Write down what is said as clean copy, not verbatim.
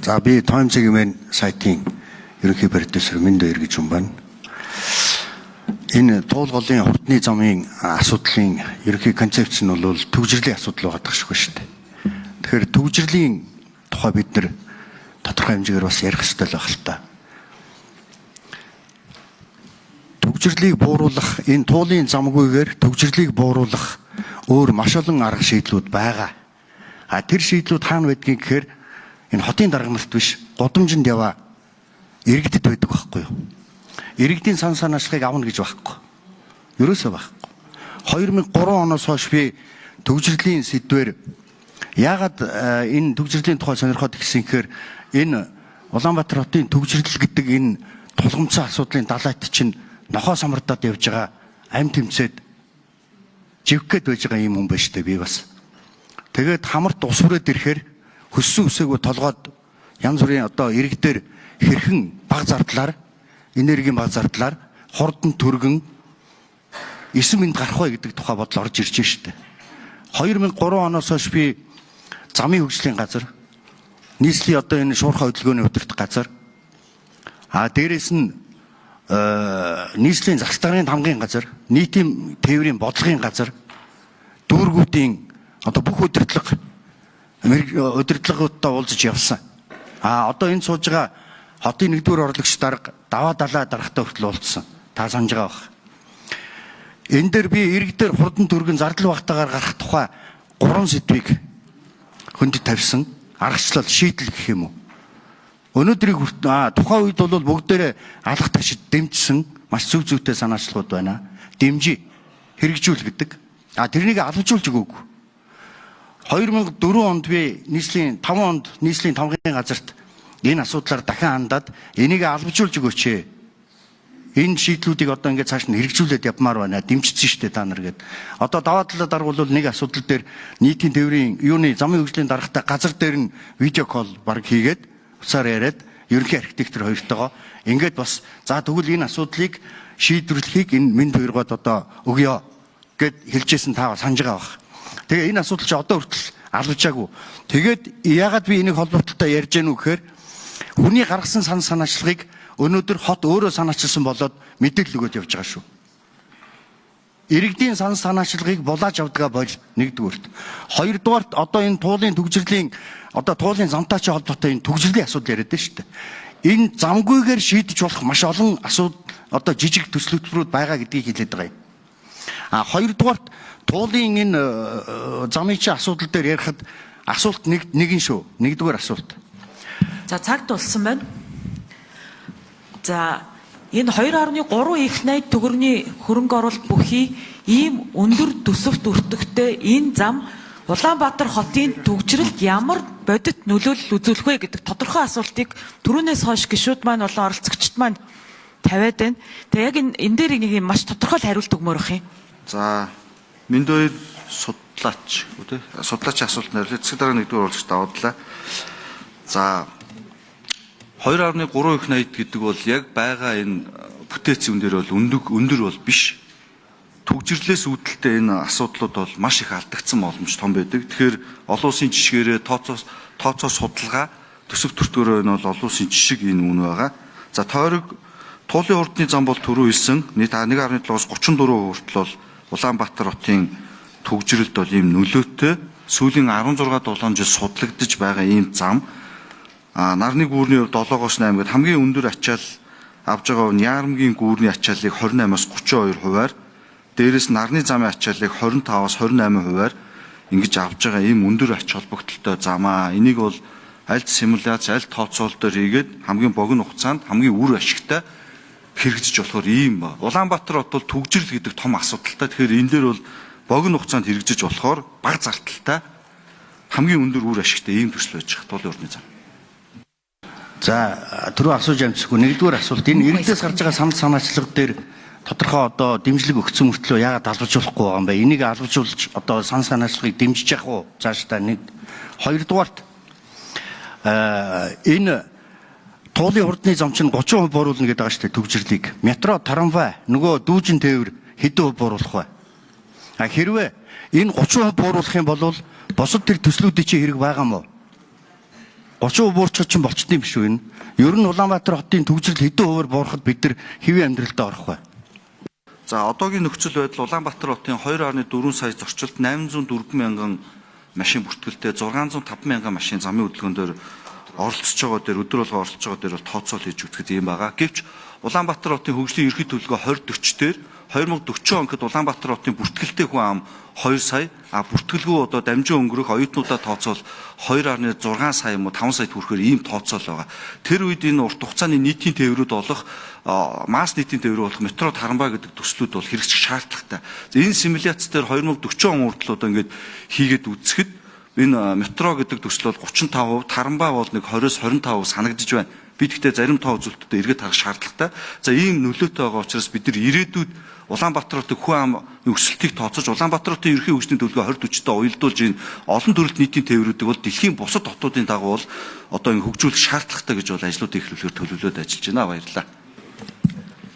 За, би Тоймцэг хэмээн сайтын ерөнхий продюсер Мэнд Баяр гэж хүн байна. Энэ Туулгалын хурдны замын асуудлын ерөнхий концепц нь бол төгжрлийн асуудал байгаа даа шүү дээ. Тэгэхээр төгжрлийн тухай бид нэр тодорхой хэмжээгээр бас ярих хэрэгтэй л байх л та. Төгжрлийг бууруулах, энэ туулын замгүйгээр төгжрлийг бууруулах өөр маш олон арга шийдлүүд байгаа. А тэр шийдлүүд хаана байдгийг гэхээр энэ хотын дарга нарт биш, гудамжинд яваа иргэдэд байдаг байхгүй юу? Иргэдийн сан санаачлахыг авна гэж байхгүй. Ерөөсөө байхгүй. 2003 оноос хойш би төгжрлийн сэдвээр яагаад энэ төгжрлийн тухай сонирхоод ирсэн гэхээр энэ Улаанбаатар хотын төгжрөл гэдэг энэ тулгамдсан асуудлын далайт чинь нохоо самардаад явж байгаа, амь тэмцээд живх гээд байж байгаа юм хүн байна шүү дээ би бас. Тэгээд хамарт ус хүрээд ирэхээр хөссөн өсөөгөө толгойд янз бүрийн одоо иргэдээр хэрхэн баг зардлаар, энергийн баг зардлаар хурдан түргэн 9 минут гарах вэ гэдэг тухай бодол орж ирж штэ. 2003 оноос хойш би замын хөгжлийн газар, нийслэлийн одоо энэ шуурхай хөдөлгөөний удирдах газар, а дээрэс нь нийслэлийн засгийн тамгын газар, нийтийн тээврийн бодлогын газар, дүүргүүдийн одоо бүх удирдлага удирдлагуудтай уулзаж явсан. А одоо энэ сууж байгаа хотын нэгдүгээр орлогч дарга даваа далаа даргатай хүртэл уулзсан. Та санаж байгаа бах. Энэ дээр би иргэдээр хурдан түргэн зардал багтаагаар гарах тухай 3 сэдвийг хөндөд тавьсан. Аргачлал, шийдэл гэх юм уу. Өнөөдрийг тухайн үед бол бүгдээрээ алах ташид дэмжсэн маш зөв зүйтэй санаачлагууд байна. Дэмжи, хэрэгжүүл гэдэг. А тэрнийг албажуулж өгөөгүй. 2004 онд би нийслэлийн 5 онд нийслэлийн тамгын газарт энэ асуудлаар дахин хандаад энийг албажуулж өгөөч. Энэ шийдлүүдийг одоо ингээд цааш нь хэрэгжүүлээд явмаар байна. Дэмжсэн шүү дээ та нар гээд. Одоо даваа талаа дарга бол нэг асуудал дээр нийтийн тээврийн юуны замын хөгжлийн даргатай газар дээр нь видео кол баг хийгээд утсаар яриад ерөнхий архитектор хоёртойгоо ингээд бас за тэгвэл энэ асуудлыг шийдвэрлэхийг энэ Мэнд хоёргоод одоо өгөө гэд хэлжсэн, та санаж байгаа бах. Тэгээ энэ асуудал чи одоо хүртэл албажаагүй. Тэгээд яагаад би энийг холбогдлолтой ярьж гэнэ үү гэхээр хүний гаргасан сан санаачлагыг өнөөдөр хот өөрөө санаачилсан болоод мэдээлэл өгөөд явж байгаа шүү. Иргэдийн сан санаачлагыг булааж авдгаа бол нэгдүгüүрт. Хоёрдугаарт одоо энэ туулын төгжрлийн одоо туулын замтай ч холбоотой энэ төгжрлийн асуудал яриад байна шүү дээ. Энэ замгүйгээр шийдэж болох маш олон асуудал одоо жижиг төслөختрүүд байгаа гэдгийг хэлээд байгаа юм. А хоёрдугаарт туулын энэ замын чи асуудал дээр ярихад асуулт нэг нэгэн шүү. Нэгдүгээр асуулт. За, цаг тулсан байна. За, энэ 2.3 их 80 төгрөгийн хөрөнгө оруулалт бүхий ийм өндөр төсөвт өртөгтэй энэ зам Улаанбаатар хотын төгжрэлд ямар бодит нөлөөлөл үзүүлэх вэ гэдэг тодорхой асуултыг түрүүнээс хойш гишүүд маань болон оролцогчд маань тавиад байна. Тэгээ яг энэ дээр нэг юм маш тодорхой хариулт өгмөр бах юм. За, Мэнд хоёр судлаач үү те, судлаачийн асуулт нэрлээ. Засаг дарга нэгдүгээр орлогч давуудлаа. За, 2.3 их 80 гэдэг бол яг байгаа энэ бүтээц юм дээр бол өндөр бол биш. Төгжрлээс үүдэлтэй энэ асуудлууд бол маш их алдагдсан боломж том байдаг. Тэгэхээр олон улсын жишгээрээ тооцоо судалгаа төсөв төртгөөрөө энэ бол олон улсын жишг энэ үн байгаа. За, тойрог туулын хурдны зам бол түрүү хэлсэн нийт 1.7-оос 34% хүртэл бол Улаанбаатар хотын төгжрөлд бол ийм нөлөөтэй сүүлийн 16 7 жил судлагдаж байгаа ийм зам. А нарны гүүрний хувьд 7-оос 8 гээд хамгийн өндөр ачаал авж байгаа нь Яармгийн гүүрний ачааллыг 28-аас 32 хувиар, дээрээс нарны замын ачааллыг 25-аас 28 хувиар ингэж авж байгаа ийм өндөр ач холбогдолтой зам аа. Энийг бол аль симуляц, аль тооцоолол дээр хийгээд хамгийн богино хугацаанд хамгийн үр ашигтай хэрэгжиж болохоор ийм Улаанбаатар хот бол төгжрөл гэдэг том асуудалтай. Тэгэхээр энэ дээр бол богино хугацаанд хэрэгжиж болохоор бага зардалтай хамгийн өндөр үр ашигтай ийм төсөл байж байгаа туулын хурдны зам. За, түрүү асууж амжсахгүй нэгдүгээр асуулт энэ иргэдээс гарч байгаа санал санаачлага дээр тодорхой одоо дэмжлэг өгсөн мөртлөө яагаад албажуулахгүй байгаа юм бэ? Энийг албажуулж одоо санал санаачлагыг дэмжиж явах уу? Цаашдаа нэг. Хоёрдугаарт энэ туулын хурдны зам чинь 30% бууруулна гэдэг байгаа шүү дээ төгжрлийг. Метро, трамвай, нөгөө дүүжин тээвэр хэдэн хувь бууруулах вэ? А хэрвээ энэ 30% бууруулах юм бол бусад тэр төслүүдийн чинь хэрэг байгаа мó? 30% буурчих чинь болчтой юм биш үү энэ? Ер нь Улаанбаатар хотын төгжрөл хэдэн хувиар буурахад бид нар хэвийн амьдралдаа орох вэ? За, одоогийн нөхцөл байдал Улаанбаатар хотын 2.4 сая зорчилд 804 мянган машин бүртгэлтэй, 605 мянган машин замын хөдөлгөөн дээр оролцож байгаа дээр, өдөр болго оролцож байгаа дээр бол тооцоол хийж үзэхэд юм байгаа. Гэвч Улаанбаатар хотын хөгжлийн ерхий төлөвлөгөө 2040 дээр, 2040 он гэхэд Улаанбаатар хотын бүртгэлтэй хүн ам 2 сая, а бүртгэлгүй одоо дамжин өнгөрөх оюутнуудаа тооцоол 2.6 сая юм уу 5 сая хүрэхээр ийм тооцоол байгаа. Тэр үед энэ урт хугацааны нийтийн тээврүүд болох, масс нийтийн тээврүүд болох метро, тарамбай гэдэг төслүүд бол хэрэгжих шаардлагатай. Энэ симуляц дээр 2040 он хүртэл одоо ингээд хийгээд үзэхэд энэ метро гэдэг төсөл бол 35%, тарамбай бол нэг 20-с 25% санагдаж байна. Би тэгтээ зарим тоо үзүүлэлтүүдэд эргээд харах шаардлагатай. За, ийм нөлөөтэй байгаа учраас бид нар ирээдүйд Улаанбаатар хотын хүн ам өсөлтийг тооцож, Улаанбаатар хотын ерхий хөгжлийн төлөвлөгөө 2040-д уялдуулж, энэ олон төрөлт нийтийн тээврүүдийг бол дэлхийн бусад хотуудын дагуу бол одоо ингэ хөгжүүлэх шаардлагатай гэж бол ажлуудыг эхлүүлэхээр төлөвлөөд ажиллаж байна. Баярлалаа.